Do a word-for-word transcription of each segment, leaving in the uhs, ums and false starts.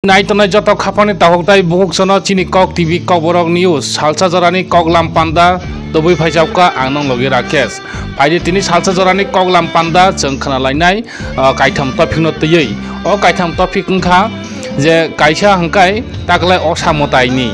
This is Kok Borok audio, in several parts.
Naitongnai joto khapangni takhuk tei bukhuk sono chini Kok T V Kokborok News salsa jorani koklam panda tubui phaijak kha ang nong logi Rakesh. Phaidi tini salsa jorani koklam panda chwng khna lainai, ah, kaitham topic no twiwi. O kaitham topic wngkha je kaisa hwnkhe taklai osa mwtaini.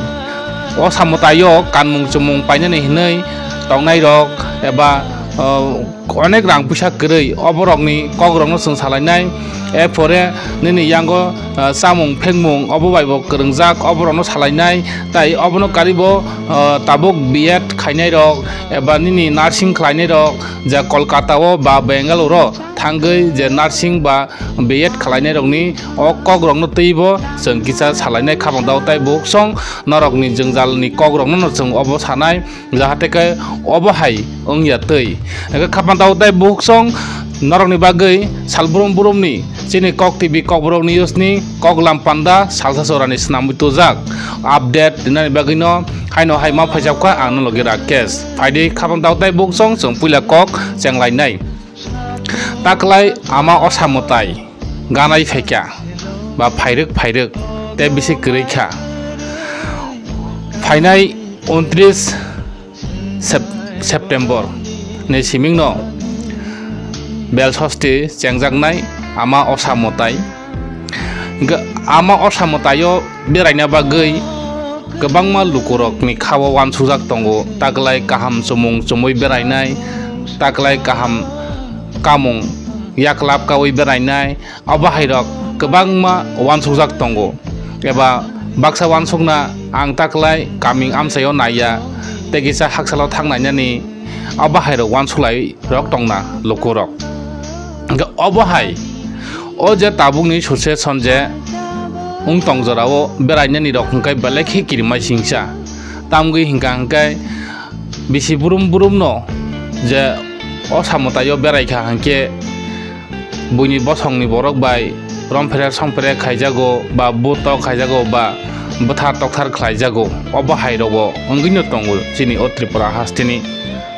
Osa mwtaio kanmung chumung painani hinwi tongnairok eba, ah, onek rang puisa kwrwi, oborokni kokrokno chwng salainai. Erphore nini yango, ah, chamung phekmung obo bai bo kwrwngjak, oborokno salainai. Tai obono karibo, ah, tabuk B Ed khainairok eba nini nursing khlainairok je Kolkata o ba Bangalore o thangwi je nursing ba B Ed khlainairokni o kokrokno twibo chwng kisa salainai khapang tao tai bukhuk song norokni jwngjalni kokrokno no chwng obo sanai. Jahate khe obo hai wngya twi. Hwnkhe khapang tao tai bukhuk song norokni bagwi salbrum brumni chini Kok T V Kokborok News ni koklam panda salsa sorani swnamwi tujak update rinani bagwino haino hai ma phaijak kha ang no logi Rakesh. Phaidi khapang tao tai bukhuk song chwng puila kok chenglainai. Taklai ama osa mwtai ganai phaikha ba phairwk phairwk tei bisi kwrwi kha. Phainai untris Sep-, September ni simingno bel sosti chengjaknai ama osa mwtai. Ga-, ama osa mwtaio beraina bagwi kwbangma lukurokni khao uansukjak tongo, taklai kaham chumung chumui berainai, taklai kaham kamung yaklap kaui berainai, obo hairok kwbangma uansukjak tongo. Eba baksa uansukna ang taklai kaming amchaio naiya, tei kisa haksalo thang nainani obo hairok uansuklai rok tongna lukurok. Hwnkhe obo hai o je tabukni situation je wng tong jorao berainani rok hwnkhe belai khe kirimai singsa. Tamgwi hwnkha hwnkhe bisi brum brumno je osa mwtaio beraikha hwnkhe buini bosongni borok bai romphere somphere khaijago ba butok khaijago ba bwthar tokthar khlaijago. Obo hai rogo wngwino tongo chini o Tripura hasteni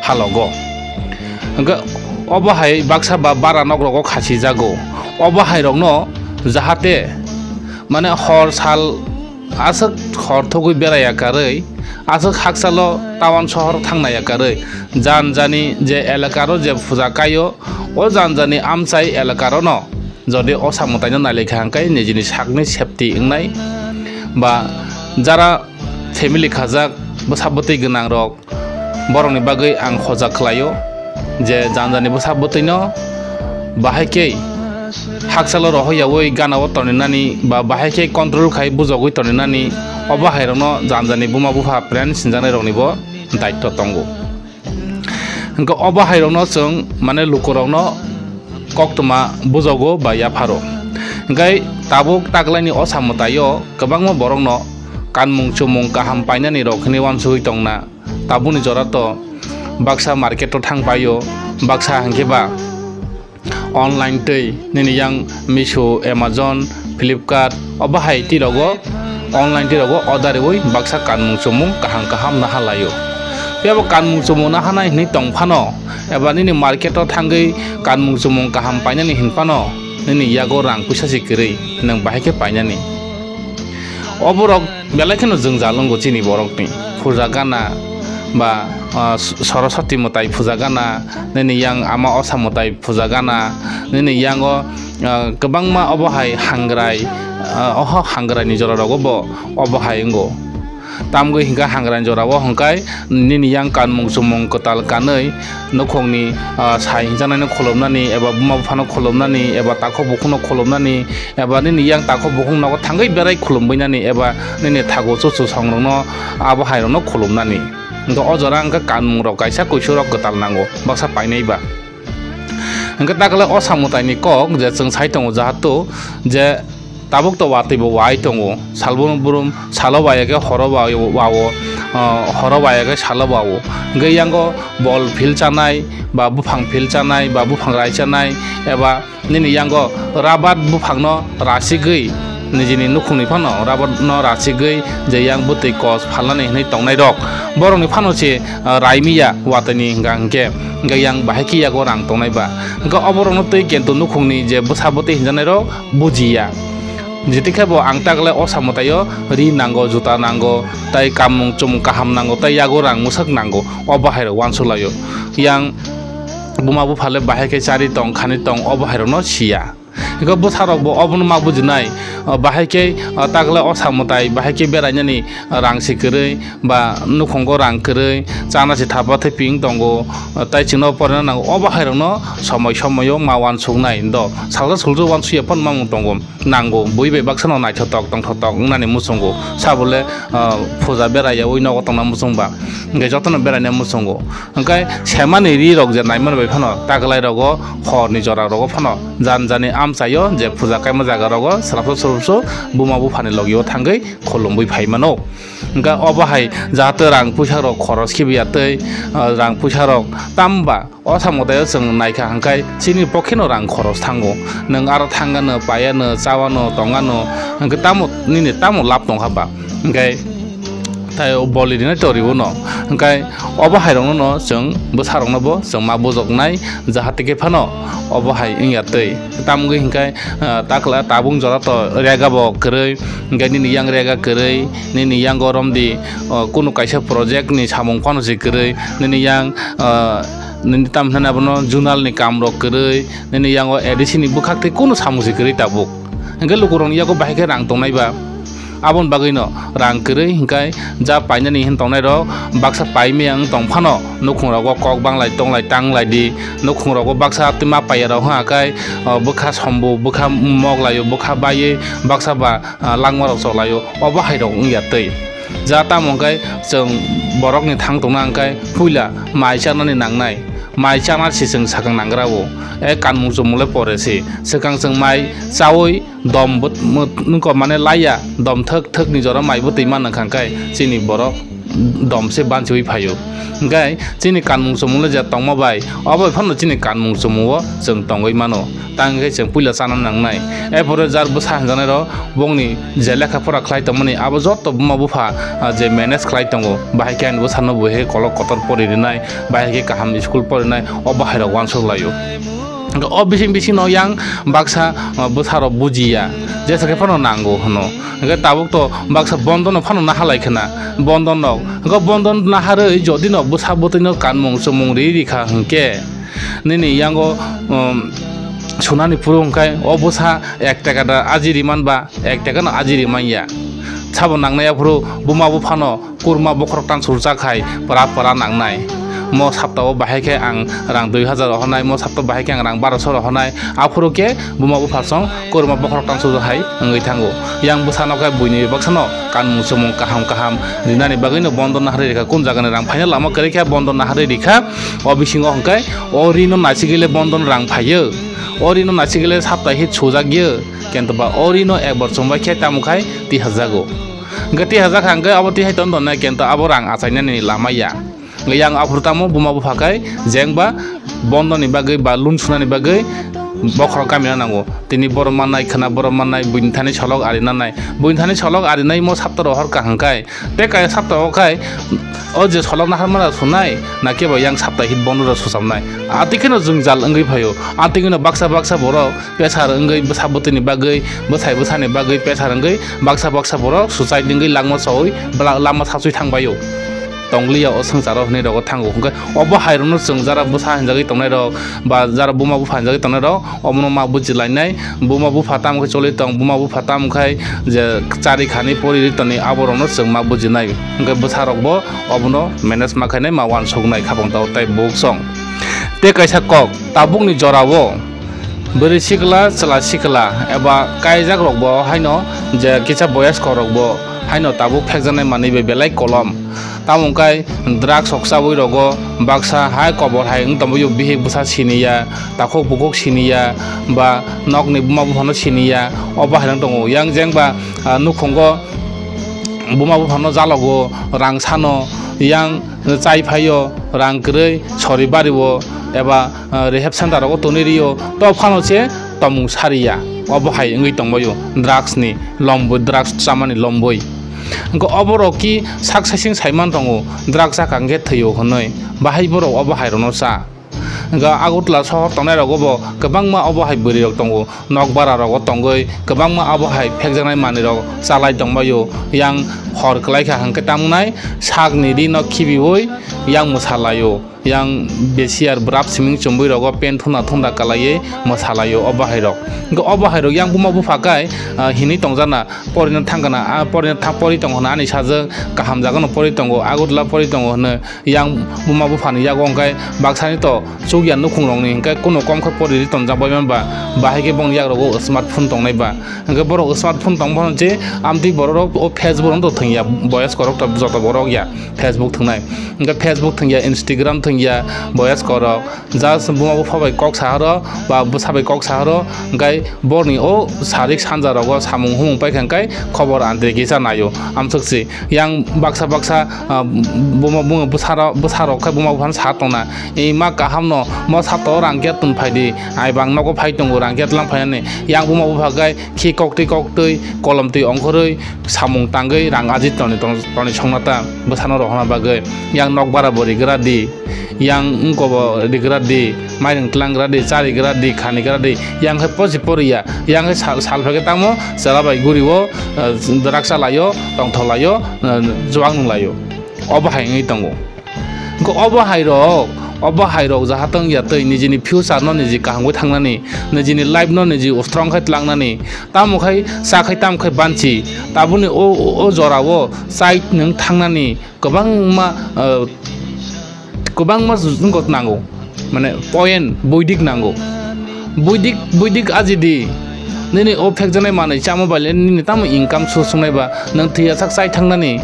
halogo. Hwnkhe obo hai baksa ba bara nok rogo khasijago. Obo hai rokno jahate mane hor sal aswk hor thogwi beraiya karwi, aswk haksalo town sohor thangnaiya karwi, jan jani je elakaro je puja kaio, o jan jani amchai elakarono jodi osa mwtaino nailaikha hwnkhe nijini sakni safety wngnai ba jara family khajak bwsa bwtwi gwnangrok, borokni bagwi ang hoja khlaio je jani jani bwsa bwtwino bahai khe haksalo rohoyaui ganao toninani ba bahai khe control khai bujogwi toninani, obo hairokno jani jani buma bupha friend sinjaknairoknibo daitto tongo. Hwnkhe obo hairokno chwng mane lukurokno koktwma bujogo ba yapharo. Hwnkhe tabuk taklaini osa mwtaio kwbangma borokno kanmung chumung kaham painani rok hinwi uansugwi tongna. Tabukni jora to baksa market o thang paio, baksa hwnkhe ba online twi nini yang Meesho, Amazon, Flipkart, obo hai twi rogo online twi rogo order riui baksa kanmung chumung kaham kaham naha laio. Phiya bo kanmung chumung nahanai hinwi tong phano eba nini market o thangwi kanmung chumung kaham painani hin phano nini yago rang puisa se kwrwi nwng bahai khe painani. Oborok belai kheno jwngjal wngo chini borokni. Puja gana ba, ah, Soroswati mwtai puja gana, nini yang ama osa mwtai puja gana, nini yango, ah, kwbangma obo hai hangrai, ah, oho hangrai ni jora rogo bo obo hai wngo. Tamgwi hwnkha hangrai ni jora o hwnkhe nini yang kanmung chumung kwtal kanwi nukhungni, ah, sai hwnjaknaino khulumnani eba buma buphano khulumnani eba takhuk bukhukno khulumnani eba nini yang takhuk bukhuk nogo thangwi berai khulumbainani eba nini thago chuchu songrokno abo hairokno khulumnani. Hwnkhe o jora hwnkhe kanmungrok kaisa kuisurok kwtal nango baksa painai ba. Hwnkhe takle o samwtaini kok je chwng sai tongo jahato je tabuk to watwi bo wai tongo, salbrum brum salo waya khe horo wao, ah, horo waya khe salo wao. Hwnkhe yango bol phil chanai ba buphang phil chanai ba buphang rai chanai eba nini yango rabat buphangno rasigwi nijini nukhungni phano rabatno rasigwi je yang bwtwi kos phalnani hwnwi tongnairok borokni phano se, ah, raimiya watwini hwnkha hwnkhe, hwnkhe yang bahai khe yago rang tongnai ba. Hwnkhe oborokno twi kento nukhungni je bwsa bwtwi hwnjaknairok bujiya. Jiti khe bo ang taklai o samo taio ri nango, juta nango, tai kamung chumung kaham nango, tai yago rang mwsak nango, o bahairok uansuk laio. Yang buma bupha le bahai khe chari tong, khani tong, o bahairokno siya. Eko bwsarok bo obono ma bujinai, o bahai khe, o taklai o samo tai bahai khe berainani rang se kwrwi, ba nukhungo rang kwrwi, chana se thapa theping tongo, tai chwngno porina nango, o bahairokno somoi somoio ma uansuknai do, salsa sulsa uansukya phano mamung tongo, nango, bui bai baksano naithotok tongthotok wngnani muchungo, sabole, ah, puja beraiyaui nogo tongna muchungba, hwnkhe jotono beraina muchungo, hwnkhe semani ri rok je naimani bai phano taklai rogo horni jora rogo phano jan jani amchaio je puja kaima jaga rogo swrapso swrapso buma buphani logio thangwi khulumwi phai mano. Hwnkhe obo hai jahate rang puisa rok khoros khibiya tei, ah, rang puisa rok tamba o samo taio chwng naikha hwnkhe chini pokheno rang khoros thango. Nwng aro thangano, paiano, chawano, tongano, hwnkhe tamo nini tamo lab tongkha ba? Hwnkhe tai o boli rinai toribo no. Hwnkhe obo hairokno no chwng bwsarokno bo chwng ma bujoknai jahate khe phano obo hai wngya tei. Tamgwi hwnkhe, ah, takla tabung jora to rega bo kwrwi, hwnkhe nini yang rega kwrwi, nini yango romdi, oh, kunu kaisa project ni samung phano se kwrwi, nini yang, ah, nini tam hinani abono junal ni kam rok kwrwi, nini yango A D C ni bwkhak tei kunu samung se kwrwi tabuk. Hwnkhe lukurokni yago bahai khe rang tongnai ba? Aboni bagwino rang kwrwi hwnkhe ja painani hin tongnai rok baksa paimaya wng tong phano nukhung rogo kok banglai tonglai tanglai di, nukhung rogo baksa twi ma paiya rok hwnka khe, o, bwkha sombu, bwkha mok laio, bwkha baiwi baksa ba, ah, langma rok chok laio, obo hai rok wngya twi. Ja tamo hwnkhe chwng borokni thang tongna hwnkhe puila mai chanani nangnai, mai chana se chwng swkang nangra o, e kanmung chumung le pore se swkang chwng mai chaui dom bwt-, mwt-, nungko mane laiya, dom thwk thwk ni jora mai bwtwi manna kha khe chini borok dom se banchiwi phaio. Hwnkhe chini kanmung chumung le je tongma bai, obo phano chini kanmung chumung o chwng tongwi mano. Tang khe chwng puila chana nangnai. Ephoro jar bwsa hinjaknai rok bongni je lekha pora khlai tongmani abo joto buma bupha, ah, je manage khlai tongo, bahai khe ani bwsano bo he kolok kotor pori rinai, bahai khe kaham school porinai, o bahai rok uansuk laio. Hwnkhe o bising bising no yang baksa, ah, bwsa rok bujiya, jesa khe phano nango hwno. Hwnkhe tabuk to baksa bondo no phano naha lai khna, bondo no. Hwnkhe bondo naharwi jodi no bwsa bwtwi no kanmung chumung ri ri kha hwnkhe nini yango, um, sunani phuru hwnkhe o bwsa ek taka da aji ri man ba, ek taka no aji ri man ya. Sabo nangnai aphuru buma buphano kurma bokhorok tansul chak hai pora pora nangnai. Mo sapta o bahai khe ang rang dui hazar rohornai, mo sapta bahai khe ang rang barosho rohornai. Aphuru khe buma bupha song kurma bokhorok tansul hai wngwi thango. Yang bwsano khe buini baksano kanmung chumung kaham kaham rinani bagwino bondo naharwi rikha. Kun jagani rang phaina lama kwrwi khe bondo naharwi rikha. O bisingo hwnkhe o rino naisigile bondo rang phaio. O rino naisigile sapta hit sujakyo. Kento ba o rino ekbar chumbai khe tamo khai tihajago. Hwnkhe tihajak kha hwnkhe abo tihai ton tonne kento abo rang achainani lama ya. Yang aphuru tamo buma bupha khai jeng ba bondoni bagwi ba loan sunani bagwi bokhorok kamina nango. Tini borok mannai khwna borok mannai buini thani solok ari nanai. Buini thani solok arinai mo sapta rohor kha hwnkhe tei kaya sapta o khai o je solok naharmana sunai na kebo yang sapta hit bondo rok susamnai. Ati kheno jwngjal wngwi phaio. Ati kheno baksa baksa borok pesar wngwi bwsa bwtwini bagwi, bwsai bwsani bagwi pesar wngwi baksa baksa borok suicide wngwi langma chaui bla-, lama sasui thangbaio. Tongliya o swngcharo hwnwi rogo thango. Hwnkhe obo hairokno chwng jara bwsa hinjagwi tongnairok ba jara buma bupha hinjagwi tongnairok omono ma bujilainai. Buma bupha tamo khe choli tong, buma bupha tamo khai je chari khani pori ri toni aborokno chwng ma bujinai. Hwnkhe bwsarokbo obono manage ma khainai, ma uansuknai khapang tao tei buk song. Tei kaisa kok, tabukni jorao bwrwi sikla, chwla sikla eba kaijak rokbo haino je kisa boyas kok rokbo haino tabuk phekjaknai manwi bai belai kolom. Tamo wngkha drugs rok chaui rogo baksa hai kobor hai wng tongbaio, bihik bwsa siniya, takhuk bukhuk siniya, ba nokni buma buphano siniya, o bahairok tongo. Yang jeng ba, ah, nukhungo buma buphano jalogo, rang sano, yang chai phaio, rang kwrwi sori bario eba, ah, rehab center rogo tonwi rio, to phano se tomung sariya, obo hai wngwi tongbaio drugs ni lomboi, drugs chamani lomboi. Hwnkhe oborok ki sak saichung saiman tongo, drugs chakha hwnkhe thwio hwnwi, bahai borok obo hairokno cha. Hwnkhe Agartala sohor tongnai rogo bo kwbangma obo hai bwrwi rok tongo, nokbara rogo tongwi kwbangma obo hai phekjaknai manwi rok chalai tongbaio. Yang hor kwlai kha hwnkhe tamo nai sakni rino khibiwi yang mwsalaio. Yang besi ar bwrap siming chumui rogo pen thunda thunda kalaiwi mwsalaio o bahai rok. Hwnkhe o bahai rok yang buma bupha kai, ah, hinwi tongjakna, porino thangkana, ah, porino tha-, pori tongo hwnwi ani sajwk, kaham jagano pori tongo, Agartala pori tongo hwnwi yang buma buphani yago hwnkhe baksani to chukya nukhung rokni hwnkhe kuno kom khe pori ri tongjak bai manba, bahai khe bongni yagrogo smartphone tongnai ba. Hwnkhe borok smartphone tong phano je amtwi borok rok o Facebook no to thwngya, boyos korok to joto borok ya Facebook thwngnai. Hwnkhe Facebook thwngya, Instagram thwngya, boyos korok. Just buma bupha bai kok saharo, ba bwsa bai kok saharo, hwnkhe borni o sarik sanja rogo samung humung paikha hwnkhe khobor antre kisa naio. Amswk si yang baksa baksa, ah, buma buma bwsarok, bwsarok khe buma buphano sa tongna. Ima kaham no mo sapta o rang kya tun phai di, ai bang nogo phai tongo rang kya tlang phainani. Yang buma bupha khe khi koktwi koktwi kolom twi ongkhorwi samung tangwi rang ajit toni tong-, toni songna ta bwsano rohorna bagwi. Yang nokbara bo rigra di, yang wngko bo rigra di, mairing tlang gra di, chari gra di, khani gra di, yang khe posi poriya, yang khe sal, sal phai khe tamo chwla bai guri o, eh, draksa lai o, tongthok lai o, eh, juang nung lai o. Obo hai wngwi tongo. Hwnkhe obo hai rok, obo hai rok jaha tong ya tei nijini future no niji kaham khe thangnani, nijini life no niji strong khe tlangnani, tamo khai cha khai tamo khai banchi, taboni o, o, o jora o chai nwng thangnani kwbangma, ah, kwbangma jwng nango, mane point boidik nango. Boidik, boidik ajidi. Nini o phekjaknai manwi chamo bai le nini tamo income source wngnai ba, nwng thwiya sak chai thangnani.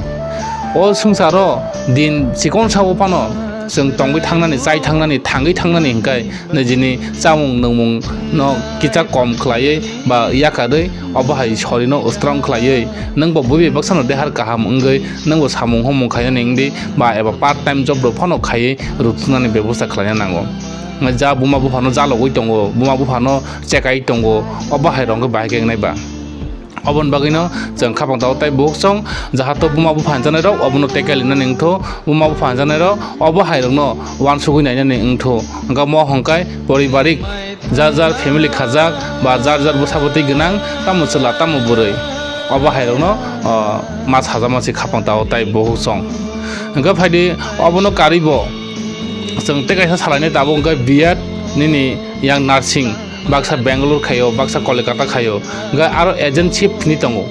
O swngcharo din chikon sao phano chwng tongwi thangnani, chai thangnani, thangwi thangnani hwnkhe nijini chamung nwngmung no kisa kom khlaiwi ba yakarwi obo hai sorino strong khlaiwi nwng bo bui bai baksano dehar kaham wngwi nwng bo samung humung khainani wngdi ba eba part time job rok phano khaiwi rwtwknani bebosta khlaina nango. Ja buma buphano jalogwi tongo, buma buphano chekai tongo, obo hai rok wngkhe bahai khe wngnai ba. Oboni bagwino chwng khapang tao tei bukhuk song jahato buma bupha hinjanai rok obono tekalinani wngtho, buma bupha hinjanai rok obo hai rokno uansugwi nainani wngtho. Hwnkhe mo hwnkhai poribarik jar jar family khajak ba jar jar bwsa bwtwi gwnang, tamo chwla tamo bwrwi, obo hai rokno, o, ma sajama se khapang tao tei bukhuk song. Hwnkhe phaidi obono karwi bo chwng tei kaisa salainai tabuk hwnkhe B Ed nini yang nursing, baksa Bangalore khaio, baksa Kolkata khaio, hwnkhe aro agent shift ni tongo.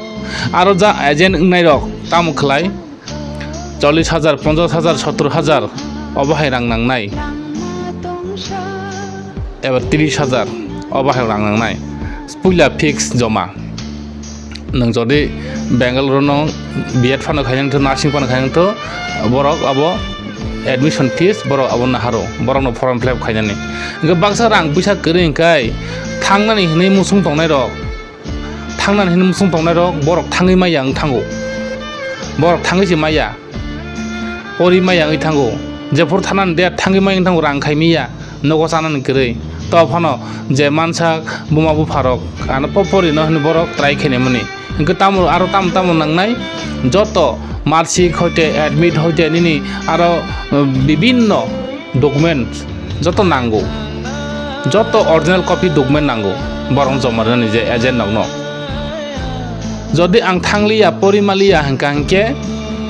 Aro ja agent wngnai rok tamo khlai, chollish hajar, ponchash hajar, sottor hajar obo hai rang nangnai. Eba tris hajar obo hai rang nangnai. Puila fix joma. Nwng jodi Bangalore no B Ed phano khainani tho, nursing phano khainani tho, borok abo admission fees borok abo naharo, borok no form fill up khainani. Hwnkhe baksa rang puisa kwrwi hwnkhe thangnani hwnwi muchung tongnai rok, thangnani hwnwi muchung tongnai rok borok thangwi maya wng thango, borok thangwi se maya. Pori maya wngwi thango. Jephuru thanani de thangwi maya wngwi thango, rang khai miya, nogo chanani kwrwi. To phano je mansa buma bupharok ano po-, porino hwnwi borok try khainai mani. Hwnkhe tamo aro tamo tamo nangnai, joto marksheet hoite, admit hoite nini aro, uh, bibinno document joto nango, joto original copy document nango, borok joma rwnani je agent rokno. Jodi ang thangliya, pori maliya hwnkha hwnkhe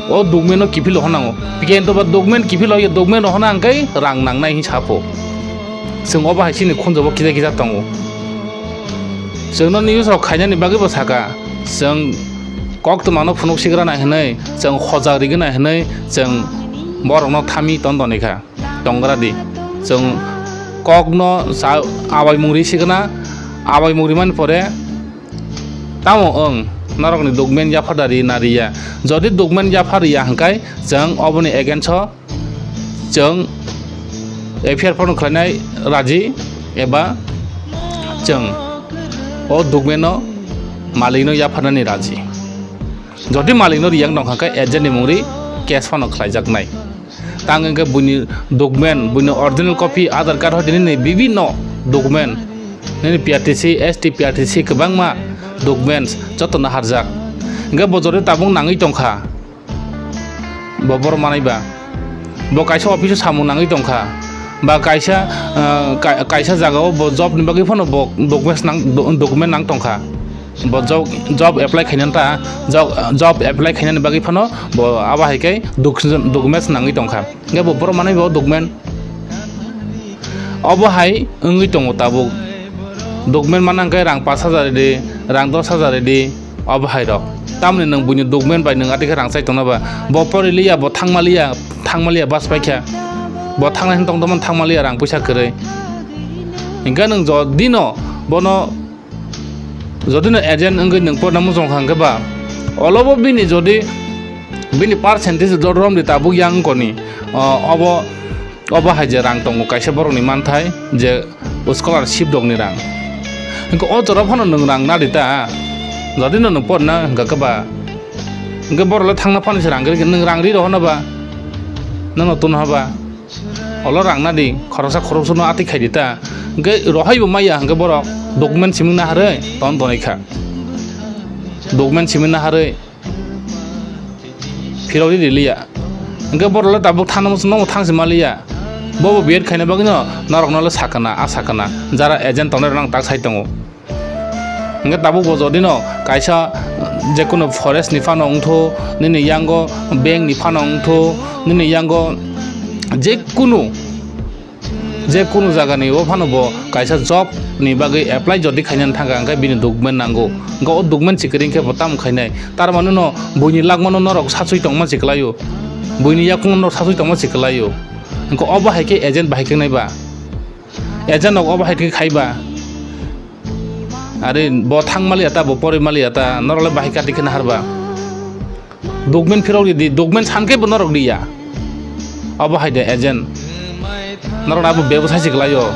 o document no kiphil rohornango. Kento ba document kiphil rohorya, document rohorna hwnkhe rang nangnai hinwi sapho. Chwng obo hai chini khunjugo kisa kisa tongo. Chwngno news rok khainani bagwi bo saka, chwng koktwmano phunuk sigrana hinwi, chwng hojak rigwna hinwi, chwng borokno thami ton tonikha. Tongra di. Chwng kokno sa-, abai mung ri sigwna, abai mung rimani pore tamo wng norokni document yapharda ri na riya? Jodi document yaphar riya hwnkhe chwng oboni against o chwng F I R phano khlainai raji eba chwng o document no malikno yapharnani raji. Jodi malikno riyak nokha khe agent ni mung ri case phano khlaijaknai. Tang hwnkhe buini document, buini original copy, Aadhaar card hoite nini bibinno document, nini P R T C, S T P R T C kwbangma documents jotono harjak. Hwnkhe bo jodi tabuk nangwi tongkha, bo borok manai ba. Bo kaisa office o samung nangwi tongkha, Ba kaisa, ah, ka-, kaisa jagao bo job ni bagwi phano bo documents nang, do-, document nang tongkha. Bo job, job apply khainani ta, job, job apply khainani bagwi phano bo abo hai khe doc-, documents nangwi tongkha. Hingke bo borok manwi bo document. Obo hai wngwi tongo tabuk. Document mana hingke rang pash hajar ridi, rang dos hajar ridi, obo hai rok. Tamoni nwng buini document bai nwng atwi khe rang chai tongna ba? Bo pori liya, bo thangma liya, thangma liya bas paikha. Bo thangnai hwn tong tongmani thangma liya rang puisa kwrwi. Hingke nwng jodi no bono, jodi no agent wngwi nwng porna muchung kha hingke ba, olobo bini jodi bini percentage do rom di tabuk yang wngkoni, o, obo, obo hai je rang tongo kaisa borokni manthai je scholarship rokni rang. Hingke o jora phano nwng rang nadi ta, jodi no nwng porna hingka khe ba, hingke borok le thangna phano se rang ri, nwng rang ri rohorna ba, nwng no tun ha ba. Olo rang nadi, khoroksa khoroksa no atwi khai di ta. Hingke rohai bo maya, hingke borok document simi naharwi ton tonwi kha. Document simi naharwi phirok ri liya. Hingke borok le tabuk thangna muchung no thang si maliya. Bo bo B Ed khaina bagwi no norok no le sakana, a sakana. Jara agent tongnai rok no ang tak sai tongo. Hingke tabuk bo jodi no kaisa jekunu forest ni phano wngthu, nini yango bank ni phano wngthu, nini yango jekunu, jekunu jaga ni o phano bo kaisa job ni bagwi apply jodi khainani thangkha, hingke bini document nango. Hingke o document si kwrwi khe bo tamo khainai? Tar mane no buini lagmano norok sachui tongma si kwlaio, buini yakung norok sachui tongma si kwlaio. Hingke obo hai khe agent bahai khe nai ba? Agent rok obo hai khe khai ba? Are bo thang maliya ta, bo pori maliya ta, norok le bahai kati khe nahar ba? Document phirok ridi, document san khe bo norok riya. Obo hai de agent. Norok abo bebosai se kwlaio.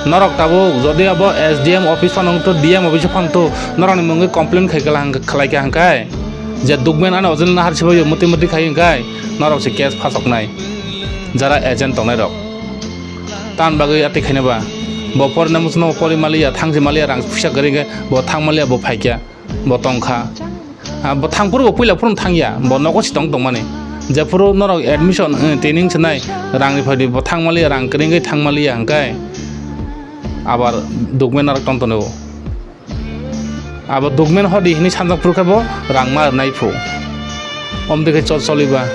Norok tabuk jodi abo S D M office phano wngthu, D M office phano wngthu, norokni mungwi complain khai kala hang-, khlai kha hangkai. Je document ano ojol nahar sibaio muti muti khai hangkai, norok se case phasoknai. Jara agent tongnai rok. Tan bagwi atwi khaina ba? Bo porina muchungno pori maliya, thangsi maliya, rang puisa kwrwi khe bo thang maliya, bo phaikya, bo tongkha. Ah, bo thangphuru bo puila phuru thangya, bo nogo si tong tongmani. Jephuru norok admission, eh, training swnai, rang riphaidi, bo thang maliya, rang kwrwi wngwi thang maliya hwnkhe abar document narwk tong tongo. Abo document hodi hinwi sanjak phuru khe bo rang ma rwnai phu. Omtwi khe chol choliba.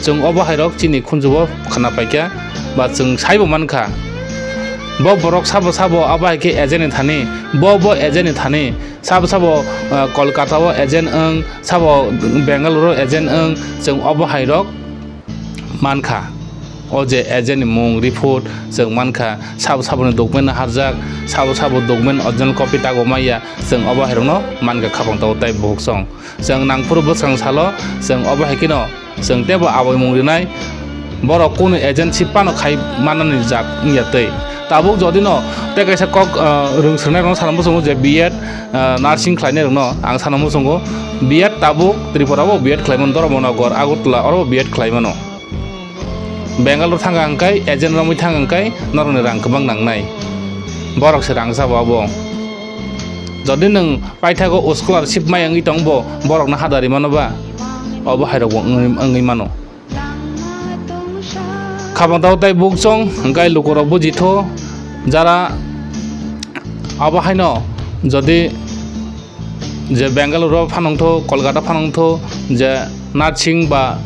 Chwng obo hairok chini khunjugo khna paikha ba chwng saibo mankha. Bo borok sabo sabo abo hai khe agent ni thani, bo bo agent ni thani, sabo sabo, ah, Kolkata o agent wng, sabo Bengaluru o agent wng, chwng obo hairok mankha. O je agent ni mung, report chwng mankha, sabo saboni document no harjak, sabo sabo document original copy tago maya, chwng obo hairokno mankha khapang tabuk tei bukhuk song. Chwng nangphuru bwskang salo chwng obo hai kheno chwng teibo aboimung rinai, borok kunu agent si phano khai manani jat wngya tei. Tabuk jodi no tei kaisa kok, ah, rwng swrwngnairokno sana muchungo je B Ed, ah, nursing khlainairokno ang sana muchungo, B Ed tabuk Tripura o B Ed khlaimano, Dharmanagar, Agartala oro B Ed khlaimano. Bengaluru thangkha hwnkhe agent romwi thangkha hwnkhe norokni rang kwbang nangnai. Borok se rang sabo abo. Jodi nwng paithago scholarship maya wngwi tongbo, borokno hadari mano ba? Obo hairokbo wngwi, wngwi mano. Khapang tabuk tei bukchong hwnkhe lukurok bujitho, jara abo haino jodi je Bengaluru phano wngtho, Kolkata phano wngtho, je nursing ba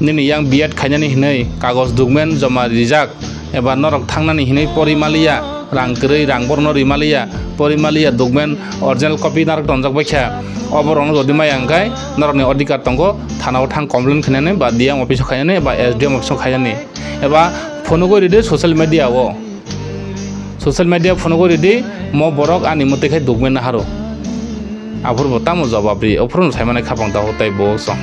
nini yang B Ed khainani hinwi kagoj document joma rijak, eba norok thangnani hinwi pori maliya, rang kwrwi, rang borokno ri maliya, pori maliya, document original copy narok tonjak bai kha, oborokno jodi maya hwnkhe norokni odhikar tongo, thana o thang complain khainani ba D M office o khainani ba S D M office o khainani, eba phunugwi ridi social media o. Social media phunugwi ridi, mo borok ani mwtwi khai document naharo. Aphuru bo tamo jawab ri, aphuru no saimanai khapang tabuk tei bo song.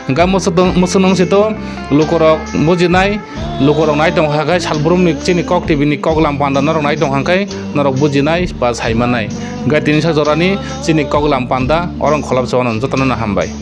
Hwnkhe mwswk tong-, mwswk nung si to lukurok bujinai, lukurok nai tong kha khai salbrumni chini kok T V ni kok lam panda norok nai tong kha khai norok bujinai ba saimanai. Hwnkhe tini sa jorani chini kok lam panda orong kholop se wano jotono no hambai.